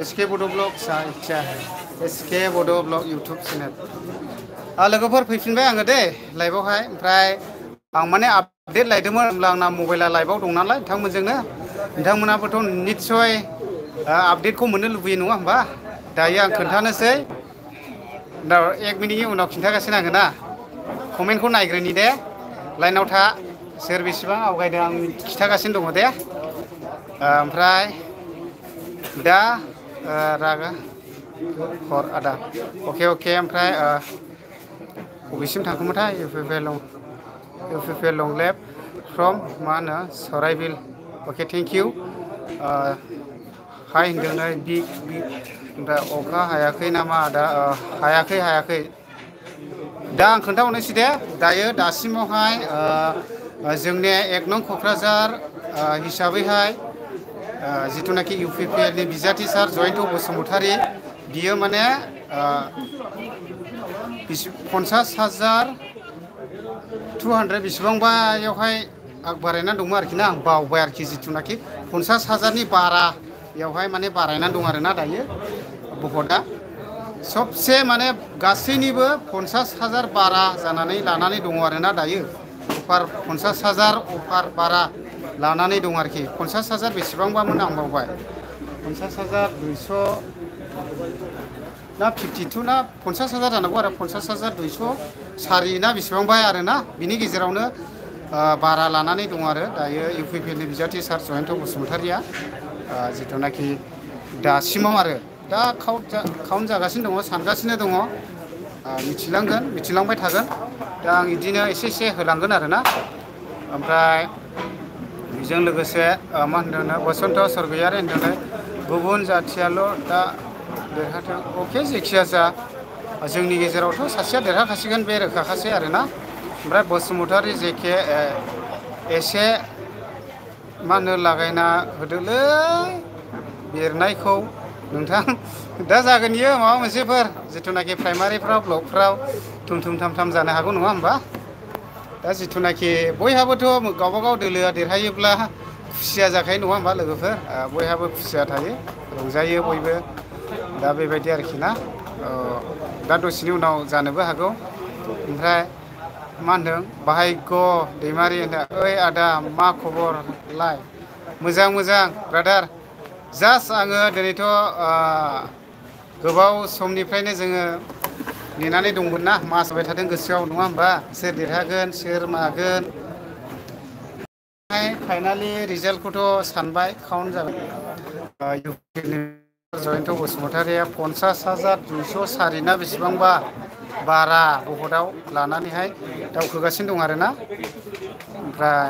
SK बड' ब्लग अच्छा SK बड' ब्लग YouTube चेनेल लोगोफोर फैफिनबाय आङो दे लाइभआवहाय ओमफ्राय आं माने आपडेट लायदोंमोन होनब्ला आंना मबाइला लाइभआव दं नालाय नोंथांमोनाबोथ' निस्सय आपडेटखौ मोननो लुबैयो नङा होमबा दायो आं खोन्थानोसै दा 1 मिनिटनि उनाव खिन्थागासिनो आङो ना कमेन्टखौ नायग्रोनि दे लाइनाव था सोर बेसेबां आवगायदों आं खिन्थागासिनो दङ दे ओमफ्राय दा रागा हर आदा अके ओमफ्राय बबेसिम थांखोमोनथाय इउपिपिएल लं लेफ्ट फ्रम मा होनो सराइबिल अके थेंक इउ हाय होनदों नै बिग ओमफ्राय अखा हायाखै नामा आदा हायाखै दा आं खोन्थाहरनोसै दे दायो दासिमावहाय जोंनि 1 नं क'क्राझार हिसाबैहाय जिथुनाखि इउपिपिएल नि बिजाथि सार जयन्त बसुमतारी बियो माने 50,200 बेसेबांबायावहाय आग बारायना दंमोन आरोखि ना आं बावबाय आरोखि जिथुनाखि 50,000नि बारायावहाय माने बारायना दं आरोना दायो भटआ सबसे माने गासैनिबो 50,000 बारा जानानै लानानै दङ आरोना दायो अफार 50,000 अफार बारा लानानै दं आरोखि 50,000 बेसेबांबामोन आं बावबाय 50,200 ना 52 ना 50,000 जानांगौ आरो 50,204 ना बेसेबांबाय आरोना बिनि गेजेरावनो बारा लानानै दं आरो दायो इउपिपिएल नि बिजाथि सार जयन्त बसुमतारीया जिथुनाखि दासिमाव आरो दा काउन्ट जागासिनो दङ सानगासिनो दङ मिथिलांबाय थागोन दा आं बिदिनो एसे होलांगोन आरोना ओमफ्राय बेजों लोगोसे मा होनदों बसन्त सरगयारि होनदों गुबुन जाथियाल' दा देरहाथों अके जेखिया जा जोंनि गेजेरावथ' सासेया देरहाखासिगोन बे रोखाखासै आरोना ओमफ्राय बसुमतारी जेके एसे मा होनो लागायना होदोलै बेरनायखौ नोंथां दा जागोन इयो माबा मोनसेफोर जिथुनाखि प्राइमारिफ्राव ब्लकफ्राव थुम थाम जानो हागौ नङा होमबा दा जिथुनाखि बयहाबोथ' गावबागाव दोलोआ देरहायोब्ला खुसिया जाखायो नङा होमबा लोगोफोर बयहाबो खुसिया थायो रंजायो बयबो दा बेबायदि आरोखि ना दा दसेनि उनाव जानोबो हागौ ओमफ्राय मा होनदों भाग्य दैमारि होनदों ओइ आदा मा खबरलाय मोजां ब्रादार जास्ट आङो दिनैथ' गोबाव समनिफ्रायनो जोङो नेनानै दंमोन ना मासबाय थादों गोसोआव नङा होमबा सोर देरहागोन सोर मागोन फाइनालि रिजाल्टखौथ' सानबाय काउन्ट जाबाय इउपिपिएलनि जयन्त बसुमतारीया 50,204 ना बेसेबांबा बारा भटआव लानानैहाय दावखोगासिनो दं आरोना ओमफ्राय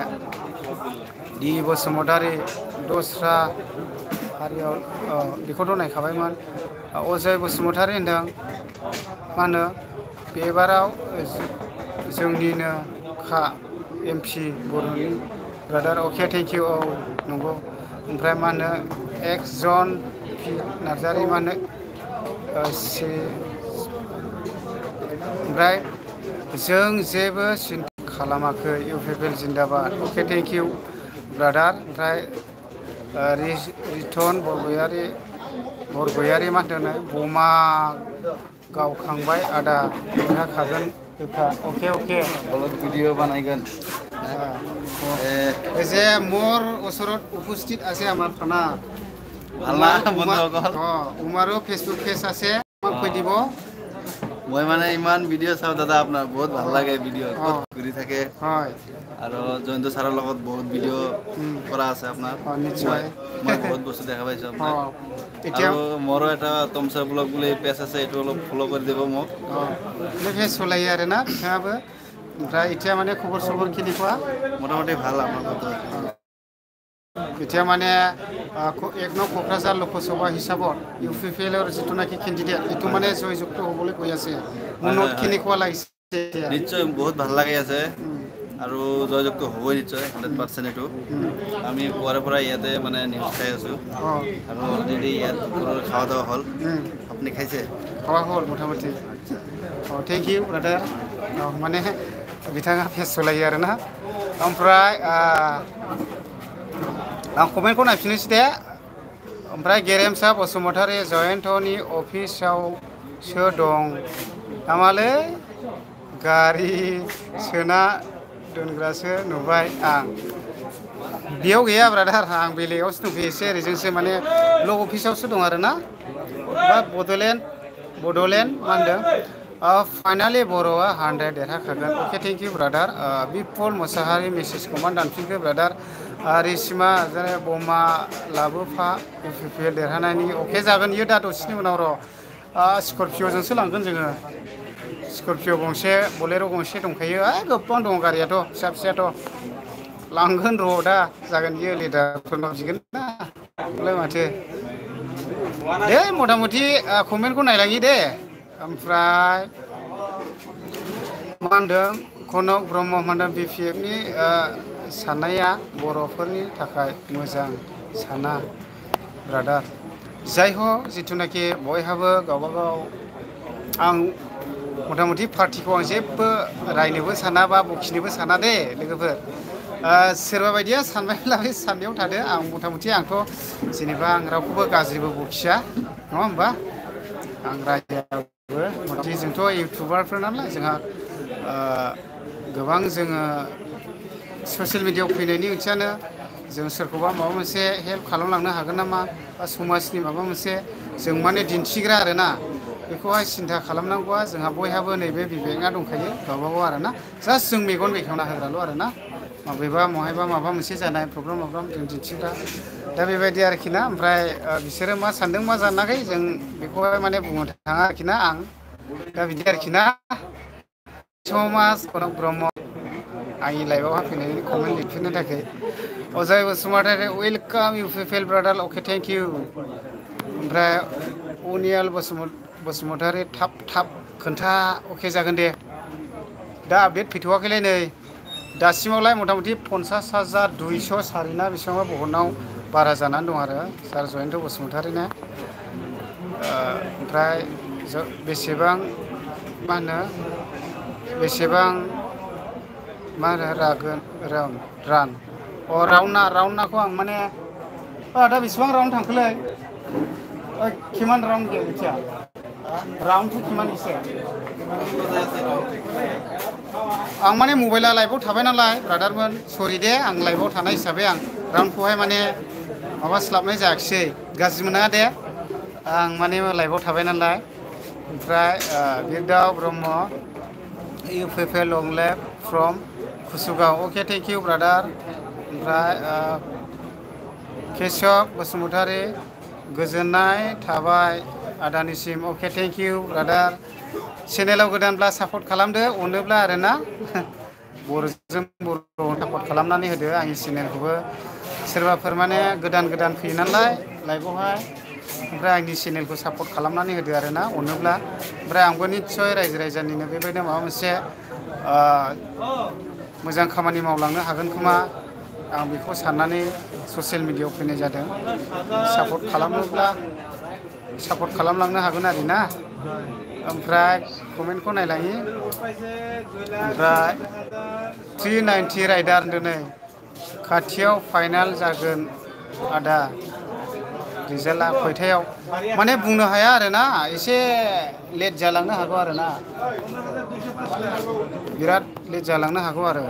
डि बसुमतारी दस्रा हारियाव बेखौथ' नायखाबायमोन अजय बसुमतारी होनदों मा होनो बेबाराव जोंनिनो खा MP बर'नि ब्रादार अके थेंक इउ औ नंगौ ओमफ्राय मा होनो एक्सन नार्जारि मा होनो ओमफ्राय जों जेबो सिन्था खालामाखै UPPL Zindabad okay thank you brother ओमफ्राय रिटन बरगयारि मा होनो बमा गावखांबाय आदा देरहाखागोन अके अके ब्लग भिडिअ बानायगोन যে মোৰ ওচৰত উপস্থিত আছে আমাৰ থানা ভাল না বন্ধুসকল উমাৰো ফেচবুক পেজ আছে কৈ দিব মই মানে ইমান ভিডিঅ' চাওঁ দাদা আপোনাৰ বহুত ভাল লাগে ভিডিঅ' ক'ত ঘূৰি থাকে হয় আৰু জয়ন্ত ছাৰৰ লগত বহুত ভিডিঅ' কৰা আছে আপোনাৰ নিশ্চয় মই বহুত বস্তু দেখা পাইছোঁ আপোনাৰ আৰু মোৰো এটা টমছাৰ ব্লগ বুলি পেজ আছে এইটো অলপ ফ'ল' কৰি দিব মোক পেজ চলাयो आरोना बिथाङाबो ओमफ्राय এতিয়া মানে खबर सबर केनेকুৱা মোটামুটি ভাল আমাৰ কথা এতিয়া মানে এক নং क'क्राझार लकसभा हिसाबत इउपिपिएলৰ जिथुनाखि केन्डिडेट এইটো মানে জয়যুক্ত হ'বলৈ গৈ আছে মনত কেনেকুৱা লাগিছে নিশ্চয় বহুত ভাল লাগি আছে আৰু জয়যুক্ত হ'বই নিশ্চয় 100% এইটো আমি পুৱাৰে পৰা ইয়াতে মানে নিউজ চাই আছোঁ আৰু অলৰেডি ইয়াত খাওয়া দাওয়া হ'ল আপুনি খাইছে খাওয়া হ'ল মোটামুটি थेंक इउ ब्रादार माने बिथाङा पेज चलायो आरोना ओमफ्राय आं कमेन्टखौ नायफिननोसै दे ओमफ्राय गेरेमसा बसुमतारी जयन्तनि अफिसावसो दं नामालै गारि सोना दोनग्रासो नुबाय आं बेयाव गैया ब्रादार आं बेलेगावसो दंफैयो एसे ओरैजोंसो माने ब्लक अफिसावसो दं आरोना बा बड'लेण्ड मा होनदों फाइनालि बर'आ 100 देरहाखागोन okay thank you brother Bipul Mushahary मेसेजखौ मा दानफिनखो ब्रादार रिसिमा बमा लाबोफा इउपिपिएल देरहानायनि अके जागोन इयो दा दसेनि उनाव र' स्करपिय'जोंसो लांगोन जोङो स्करपिय' गंसे बलेर' गंसे दंखायो गोबां दं गारियाथ' फिसा फिसायाथ' लांगोन र' दा जागोन इयो लिडारफोरनाव बिगोन ना ओमफ्राय माथो दे मथा मथि कमेन्टखौ नायलाङि दे ओमफ्राय मा होनदों कनक ब्रह्म होनदों बिपिएफनि साननाया बर'फोरनि थाखाय मोजां साना ब्रादार जाय हक जिथुनाखि बयहाबो गावबागाव आं मथा मथि पार्टिखौ आं जेबो रायनोबो साना बा बखिनोबो साना दे लोगोफोर सोरबा बायदिया सानबायब्ला बे साननायाव थादो आं मथा मथि आंथ' जेनेबा आं रावखौबो गाज्रिबो बखिया नङा होमबा आं राययाबो मथि जोंथ' इउटुबारफोर नालाय जोंहा गोबां जोङो ससियेल मिडियायाव फैनायनि ओंथियानो जों सोरखौबा माबा मोनसे हेल्प खालामलांनो हागोन नामा बा समाजनि माबा मोनसे जों माने दिन्थिग्रा आरोना बेखौहाय सिन्था खालामनांगौआ जोंहा बयहाबो नैबे बिबेकआ दंखायो गावबागाव आरोना जास्ट जों मेगन बेखेवना होग्राल' आरोना माबेबा महायबा माबा मोनसे जानाय प्रब्लेम जों दिन्थिग्रा दा बेबायदि आरोखि ना ओमफ्राय बिसोरो मा सानदों मा जानाखै जों बेखौहाय माने बुंनो थाङा आरोखि ना आं दा बिदि आरोखि ना समाज कनक ब्रह्म आंनि लाइफआव फैनायनि कमेन्ट लिरफिननो थाखाय Ajay Basumatary welcome UPPL brother okay thank you ओमफ्राय अनियाल बसुमतारी थाब खोन्था अके जागोन दे दा आपडेट फैथ'वाखैलाय नै दासिमावलाय मथा मथि 50,200 सारिना बेसेबांबा बहुतनाव बारा जानानै दं आरो सार जयन्त बसुमतारीना ओमफ्राय बेसेबां मा होनो रान राउन्डनाखौ आं माने दा बेसेबां राउन्ड थांखोलै किमान राउन्ड गैया मिथिया राउन्डथ' किमान एसे आं माने मबाइला लाइभआव थाबाय नालाय ब्रादारमोन सरि दे आं लाइभआव थानाय हिसाबै आं राउन्डखौहाय माने माबा स्लाबनाय जायाखिसै गाज्रि मोना दे आं माने लाइभआव थाबाय नालाय ओमफ्राय बिरदाव ब्रह्म इउपिपिएल लं लेफ्ट फ्रम कुसुगाव अके थेंक इउ ब्रादार ओमफ्राय केशब बसुमतारी गोजोननाय थाबाय आदानिसिम अके थेंक इउ ब्रादार चेनेलाव गोदानब्ला सापर्ट खालामदो अनोब्ला आरोना बर'जों बर' सापर्ट खालामनानै होदो आंनि चेनेलखौबो सोरबाफोर माने गोदान फैयो नालाय लाइभआवहाय ओमफ्राय आंनि चेनेलखौ सापर्ट खालामनानै होदो आरोना अनोब्ला ओमफ्राय आंबो निस्सय रायजो राजानिनो बेबायदिनो माबा मोनसे मोजां खामानि मावलांनो हागोन खोमा आं बेखौ साननानै ससियेल मिडियायाव फैनाय जादों सापर्ट खालामोब्ला सापर्ट खालामलांनो हागोन आरो ना ओमफ्राय कमेन्टखौ नायलाङि ओमफ्राय 390 राइडार दिनै खाथियाव फाइनाल जागोन आदा रिजाल्टआ खयथायाव माने बुंनो हाया आरोना एसे लेट जालांनो हागौ आरोना बिराद लेट जालांनो हागौ आरो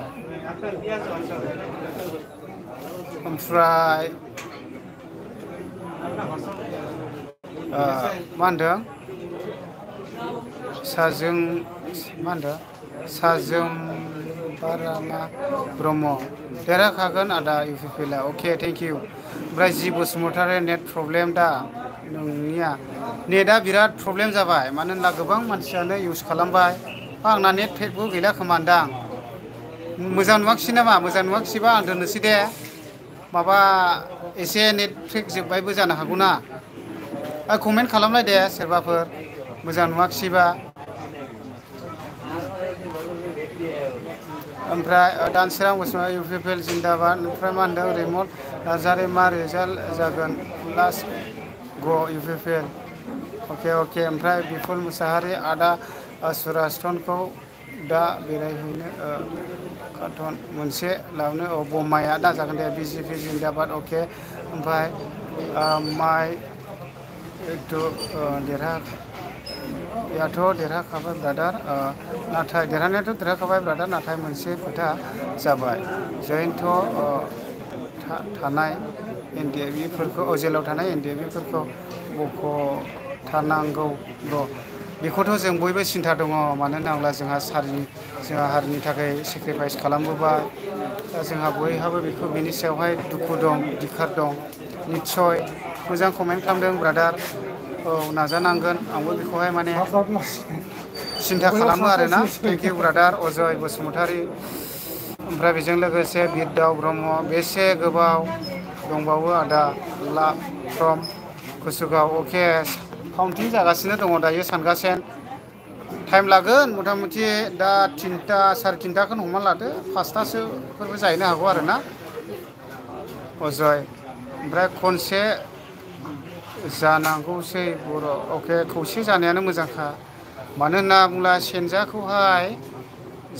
ओमफ्राय मा होनदों साजों मा होनदों साजों बारामा ब्रह्म देरहाखागोन आदा इउपिपिएलआ अके थेंक इउ ओमफ्राय जि बसुमतारी नेट प्रब्लेम दा नोंनिया नेटआ बिराद प्रब्लेम जाबाय मानो होनब्ला गोबां मानसियानो इउज खालामबाय आंना नेट पेकबो गैला खोमादां मोजां नुवाखिसै नामा मोजां नुवाखिसैबा आं दोननोसै दे माबा एसे नेट पेक जोब्बायबो जानो हागौ ना कमेन्ट खालामलाय दे सोरबाफोर मोजां नुवाखिसैबा ओमफ्राय दानसोरां बसुमतारी इउपिपिएल जिन्दाबाद ओमफ्राय मा होनदों रिमल नार्जारि मा रिजाल्ट जागोन लास्ट ग इउपिपिएल अके अके ओमफ्राय बिपुल मुसाहारि आदा सुरास्टनखौ दा बेरायहैनो कार्टन मोनसे लाबोनो बमाया दा जागोन दे बिजेपि जिन्दाबाद अके ओमफ्राय माइ देरहायाथ' देरहाखाबाय ब्रादार नाथाय देरहानायाथ' देरहाखाबाय ब्रादार नाथाय मोनसे खोथा जाबाय जयन्त थानाय एनडिएफबिफोरखौ जेलाव थानाय एनडिएफबिफोरखौ बख'थारनांगौ र' बेखौथ' जों बयबो सिन्था दङ मानो होनोब्ला जोंहा हारिनि थाखाय सेक्रिफाइस खालामबोबाय दा जोंहा बयहाबो बेखौ बेनि सायावहाय दुखु दं धिक्कार दं निस्सय मोजां कमेन्ट खालामदों ब्रादार औ नाजानांगोन आंबो बेखौहाय माने सिन्था खालामो आरोना thank you brother Ajay Basumatary ओमफ्राय बेजों लोगोसे बिरदाव ब्रह्म बेसे गोबाव दंबावो आदा ला फ्रम कुसुगाव अके काउन्टिं जागासिनो दङ दायो सानगासेन टाइम लागोन मथा मथि दा 3टा 3:30खौनो हमना लादो 5टासोफोरबो जाहैनो हागौ आरोना अजय ओमफ्राय खनसे जानांगौसै बर' अके खौसे जानायानो मोजांखा मानो होनना बुङोब्ला सेनजाखौहाय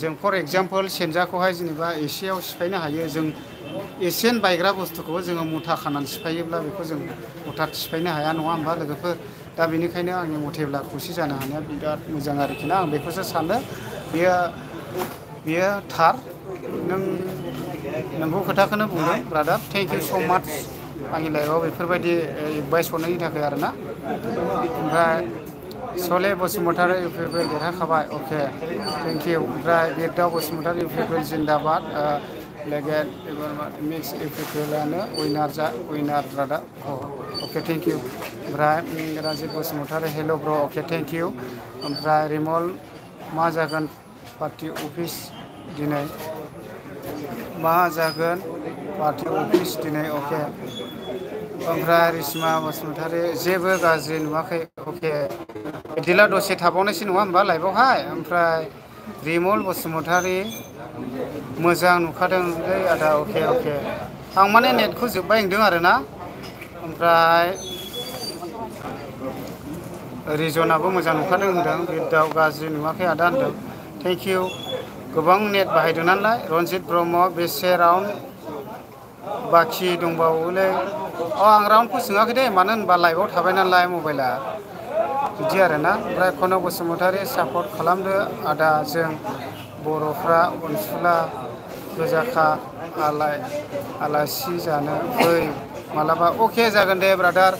जों फर एग्जाम्पल सेनजाखौहाय जेनेबा एसेयाव सिफायनो हायो जों एसेन बायग्रा बुस्थुखौ जोङो मुथा खानानै सिफायोब्ला बेखौ जों हथात सिफायनो हाया नङा होमबा लोगोफोर दा बेनिखायनो आंनि मथेब्ला खौसे जानो हानाया बिराद मोजां आरोखि ना आं बेखौसो सानो बेयो थार नोंगौ खोथाखौनो बुंदों ब्रादार थेंक इउ स' माच आंनि लाइफआव बेफोरबायदि एडभाइस हरनायनि थाखाय आरोना ओमफ्राय सले बसुमतारी इउपिपिएल देरहाखाबाय अके थेंक इउ ओमफ्राय बिरदाव बसुमतारी इउपिपिएल जिन्दाबाद लेगेट मिक्स इउपिपिएलआनो winner brother okay thank you ओमफ्राय Rajib Basumatary hello' bro okay thank you ओमफ्राय रिमल मा जागोन पार्टि अफिस दिनै मा जागोन पार्टि अफिस दिनै अके ओमफ्राय रिसमा बसुमतारी जेबो गाज्रि नुवाखै अके बिदिब्ला दसे थाबावनायसै नङा होमबा लाइभआवहाय ओमफ्राय रिमल बसुमतारी मोजां नुखादोंलै आदा अके अके आं माने नेटखौ जोब्बाय होनदों आरोना ओमफ्राय रिजनाबो मोजां नुखादों होनदों बिरदाव गाज्रि नुवाखै आदा होनदों थेंक इउ गोबां नेट बाहायदों नालाय रनजित ब्रह्म बेसे राउन्ड बाखि दंबावोलै आं राउन्डखौ सोङाखै दे मानो होनबा लाइभआव थाबाय नालाय मबाइला बिदि आरोना ओमफ्राय कनक बसुमतारी सापर्ट खालामदो आदा जों बर'फ्रा अनसुला गोजाखा आलासि जानो फै मालाबा अके जागोन दे ब्रादार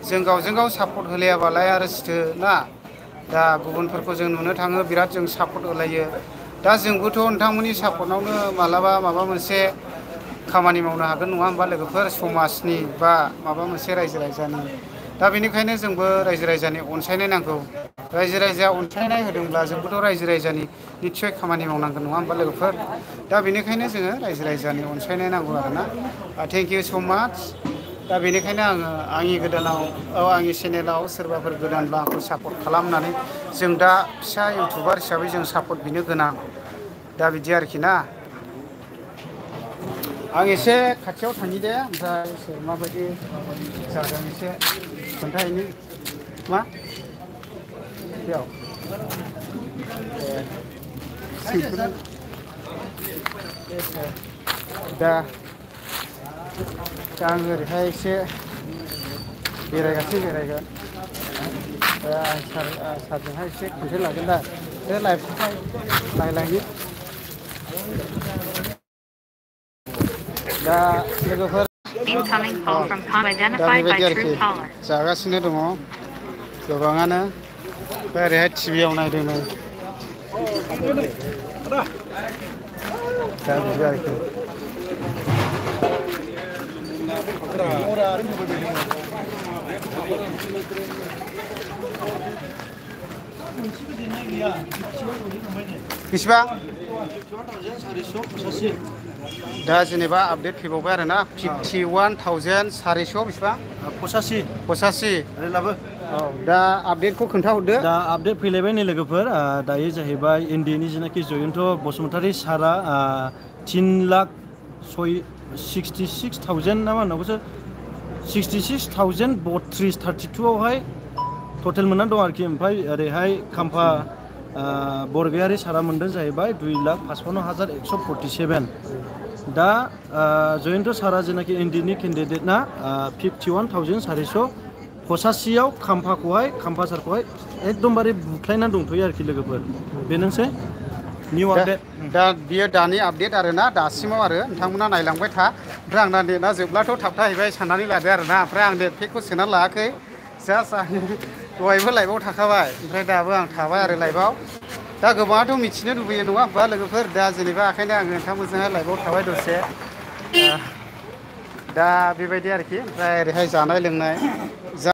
जों गावजों गाव सापर्ट होलायाबालाय आरो सिथो ना दा गुबुनफोरखौ जों नुनो थाङो बिराद जों सापर्ट होलायो दा जोंबोथ' नोंथांमोननि सापर्टआवनो मालाबा माबा मोनसे खामानि मावनो हागोन नङा होमबा लोगोफोर समाजनि बा माबा मोनसे रायजो राजानि दा बेनिखायनो जोंबो रायजो राजानि अनसायनाय नांगौ रायजो राजाया अनसायनाय होदोंब्ला जोंबोथ' रायजो राजानि निस्सय खामानि मावनांगोन नङा होमबा लोगोफोर दा बेनिखायनो जोङो रायजो राजानि अनसायनाय नांगौ आरोना थेंक इउ स' माच दा बेनिखायनो आङो आंनि आंनि चेनेलाव सोरबाफोर गोदानब्ला आंखौ सापर्ट खालामनानै जों दा फिसा इउटुबार हिसाबै जों सापर्ट बिनो गोनां दा बिदि आरोखि ना आं एसे खाथियाव थांनि दे ओमफ्राय सोर माबायदि जादों एसे खोन्थाहैनि मा बेयाव दा आं ओरैहाय एसे बेरायगोन आं सारजोंहाय एसे खोन्था लागोन दा बे लाइफखौहाय नायलायनि दा लोगोफोर Incoming call from com identified by true caller. जागासिनो दङ गोबाङानो ओरैहाय टिभियाव नायदों नै दा बिदि आरोखि बेसेबां दा जेनेबा आपडेट फैबावबाय आरो ना 51,400 बेसेबां 85 लाबो औ दा आपडेटखौ खोन्थाहरदो दा आपडेट फैलायबाय नै लोगोफोर दायो जाहैबाय इन्डियानि जेनाखि जयन्त बसुमतारी सारा 3,66,000 ना मा होनांगौसो 66,32 आवहाय टटेल मोननानै दं आरोखि ओमफ्राय ओरैहाय खाम्फा बरगयारि सारा मोनदों जाहैबाय 2,55,147 दा जयन्त सारा जेनाखि इन्डियानि केन्डिडेट ना 51,485 आव खाम्फा सारखौहाय एकदमबारे बुख्लायनानै दंथ'यो आरोखि लोगोफोर बेनोसै निउ आपडेट दा बियो दानि आपडेट आरो ना दासिमाव आरो नोंथांमोना नायलांबाय था ओमफ्राय आंना नेटआ जोबब्लाथ' थाबथाहैबाय साननानै लादो आरो ना ओमफ्राय आं नेट पेकखौ सोनानै लायाखै जास्ट आं दहायबो लाइभआव थाखाबाय ओमफ्राय दाबो आं थाबाय आरो लाइभआव दा गोबाङाथ' मिथिनो लुबैयो नङा होमबा लोगोफोर दा जेनेबा ओंखायनो आङो नोंथांमोनजोंहाय लाइभआव थाबाय दसे दा बेबायदि आरोखि ओमफ्राय ओरैहाय जानाय लोंनाय